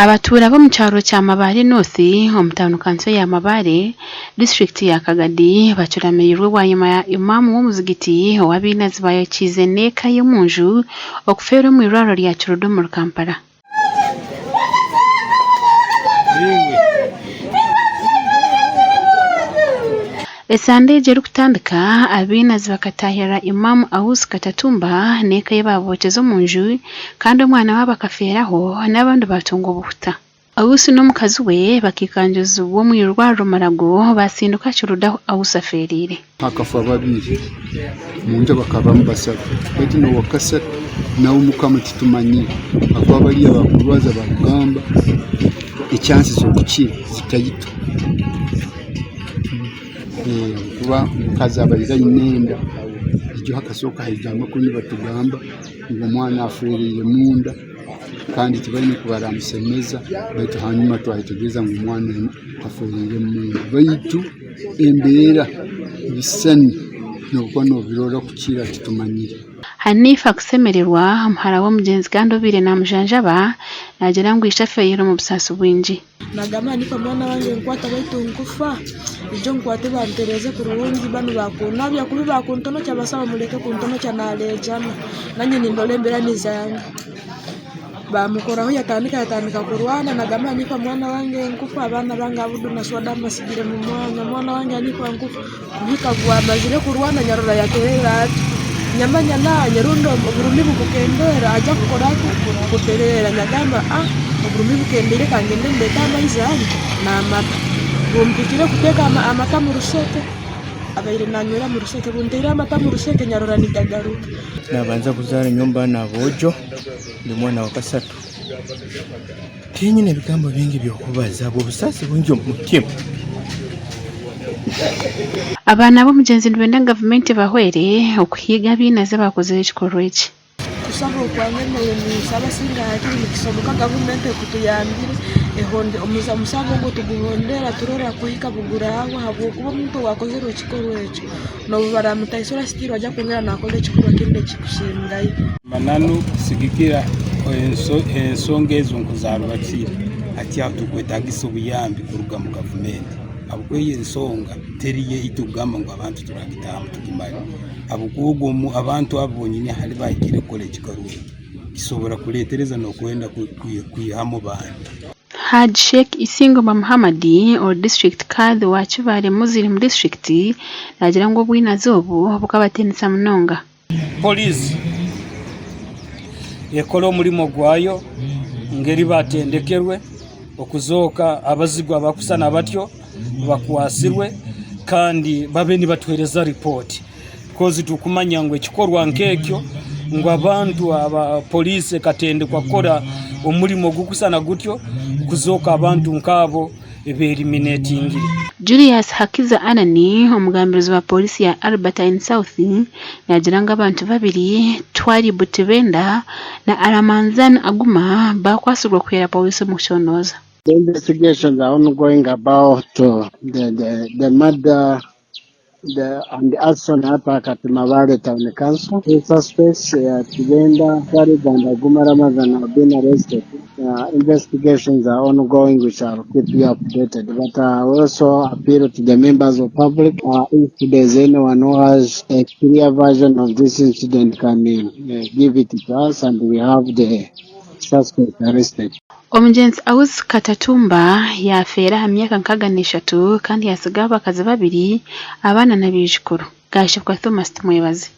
Abatuura b'omu kyaro kya Mabale North omu tauni kanso ya Mabale, disiturikiti ya Kagadi bacuramereirwe bwanyima ya Imam w'omuzigiti ou abainazi bayokiize n'eka ye omu nju okufeera omu irwariro rya Kiruddu omuri Kampala. Esande egi erikutandika, abainazi bakataahirira Imam Aus Katatumba n'eka ye baabookyeza omu nju kandi omwana waabo akafeeraho n'abandi baatunga obuhuta. Aus n'omukazi we bakaikangirizibwa omu irwariro Mulago baasinduka Kiruda ahu Aus afeereire. Hakafa babiri, omunju bakabamu basatu baitu n'owakasatu nawe mukama titumanyire ahakuba bariya abakurwaza barikugamba echansi z'okukira zitaito ahakuba omukazi abaire aine enda, ijo hakasooka haija amakuru nibatugamba ngu omwana afeereire munda kandi tibaine oku baramushemeza baitu hanyuma twayetegyereza ngu omwana afeereire munda baitu embeera ebishushani noba nobirora kukira titumanyire. Hanifa Kusemererwa, muhara w'omugyenzi kandi obaire namujanjaba, naagira ngu ishe afeereire omu busaasi bwingi. Nagamba Hanifa mwana wange nkwata baitu nkufa, ijo nkwate bantereze kurungi banu bakunabya kubi bakuntonokya basaba muleke kuntonokya nalejana nanye nindora embera nizanga. Bamukoraho yatandika yatandika kurwana nagamba Hanifa mwana wange nkufa abaana bange Abudu na Swada mbasigire mu mwanya mwana wange Hanifa nkufa. Kuhika bwamazire kurwana nyarora yaterera ati nyamanya nanye rundi oburumi bukendera aja kukora ki kuterera nyagamba a oburumi bukendeire kangende ndete amaizi anye n'amata. Bumpikire kuteka amata mu rusheke abaire nanywera mu rusheke bunteire amata mu rusheke nyarora nigagaruka. Nabanza kuzaara nyowe mbaana aboojo ndi mwana wa kasatu. Tinyine bigambo bingi by'okubaza ahabw'obusaasi bwingi omu mutima. Abaana b'omugyenzi nibenda gavumenti ebahwere okuhiiga abainazi abaakozire ekikorwa eki. Kusaba okwange nyowe ninsaba singa hakiri nikisoboka gavumenti ekutuyambire ehonde omusango ogu tuguhondera turore kuhika bugurahwa ahabwokuba omuntu owakozire ekikorwa ekyo nobu baramutaisura still aija kwongera nakora ekikorwa ekindi ekikusingayo. Amananu kusigikira ensonga ezo nkozarubatsire hati aho tukwetagisa obuyambi kuruga mu gavumenti habwokuba eyo ensonga teri yaitu kugamba ngu abantu turagitahamu tugimare habwokuba ogwo abantu abo bonyini hali bahikire kukora ekikorwa eki kisobora kuletereza n'okwenda kwihamu bandi. Hajj Sheikh Isingoma Muhammad ori disiturikiti Kadhi wa Kibaale Muslim disiturikiti naagira ngu obwinazi obu bukabatiinisa munonga. Poliisi ekore omurimo gwayo ngeri batendekerwe okuzooka abazigu abakusana batyo bakwatsirwe kandi babe nibatuheereza ripooti kozi tukumanya ngu ekikorwa nk'ekyo ngu abantu aba poliisi ekatendekwa kukora omurimo gukusana gutyo kuzooka abantu nk'abo beeriminetingire. Julius Hakiza Anani, omugambirizi wa pooriisi ya Albertine South naagira ngu abantu babiri, Twalibu Tibenda na Aramanzan Aguma baakwatsirwe kuhwera pooriisi omu kucondooza. The investigations are ongoing about the, the, the murder the, and arson attack at Mabale Town Council. Two suspects, Tibenda Farid and Aguma Ramazan, have been arrested. Investigations are ongoing, which I'll keep you updated. But I also appeal to the members of public. If there's anyone who has a clear version of this incident, can give it to us, and we have the suspect arrested. Omugyenzi Aus Katatumba yaafeera aha myaka 63 kandi yaatsigaho abakazi babiri, abaana na baijukuru. Gaashibwa Thomas Tumwebaze.